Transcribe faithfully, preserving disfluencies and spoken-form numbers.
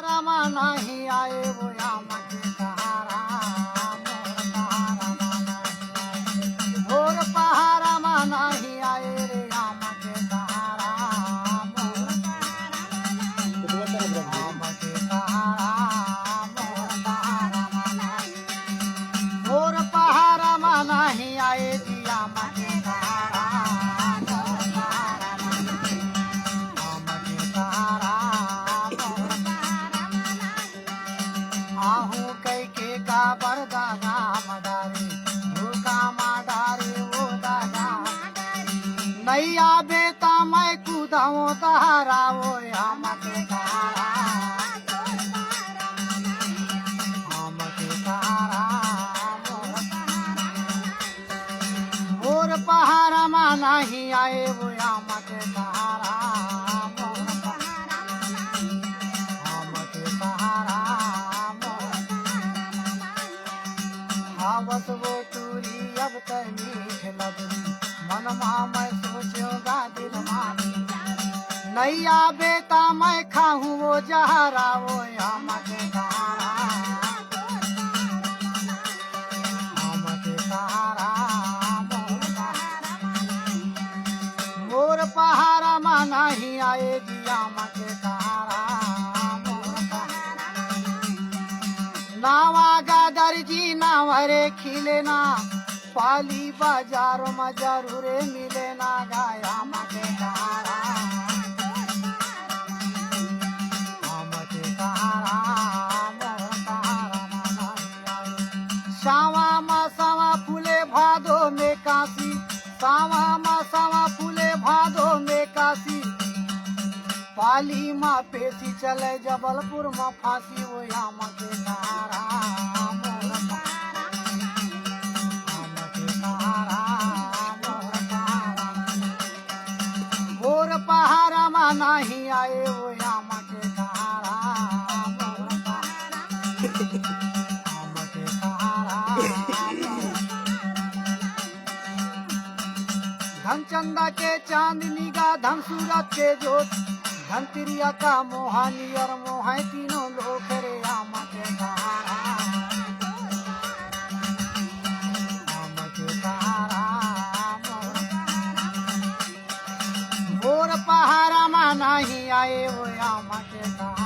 रमा नहीं आए वो आम के सहारा, मोर सहारा मा नहीं आए। भोर पहाड़ा मा नहीं आए रे आम के सहारा, मोर सहारा मा नहीं आए। आम के सहारा, मोर सहारा मा नहीं आए। भोर पहाड़ा मा नहीं आए जी आम के सहारा, मोर सहारा मा नहीं आए। आम के सहारा, मोर सहारा मा नहीं आए। आहू कई के काबर दागा मा डारे, भूखा मा डारे वो दागा। नैया बेटा मैं कूदाओ दहारा वो आम के सहारा, आम के सहारा, मोर सहारा। मोर पहाड़ा मा नहीं आए वो आम के सहारा, मोर सहारा मा नहीं आए। आम के सहारा, मोर सहारा मा नहीं आए। आवत वो टूरी अब तै मीठ लबरी, मन मा मैं सोचो गा दिल मा। नैया बेटा मैं खाहूँ वो जहरा वो आम के सहारा, आम के सहारा, मोर सहारा मा नहीं आए। मोर पहाड़ा मा नहीं आए जी आम के सहारा, मोर सहारा मा नहीं आए। नावा गादर जी नावा रे खिले ना, पाली बजार मा जरूरे मिले ना गा आम के सहारा, आम के सहारा, मोर सहारा मा नहीं आए। सावा मा सावा फूले भादो में काशी, सावा मा सावा फूले भादो में काशी। पाली मा पेशी चले जबलपुर मा फांसी वो आम के सहारा, मोर सहारा मा नहीं आए। आम के सहारा, मोर सहारा मा नहीं आए। भोर पहाड़ा मा नहीं आए वो आम के सहारा, मोर सहारा मा नहीं आए। आम के सहारा, मोर सहारा मा नहीं आए। धन चंदा के चांदनी गा धन सूरत के जोत, धन तिरिया का मोहानी और मोहाय तीनों लोक रे आम के सहारा, आम के सहारा, मोर सहारा। मोर पहाड़ा मा नहीं आए वो आम के सहारा।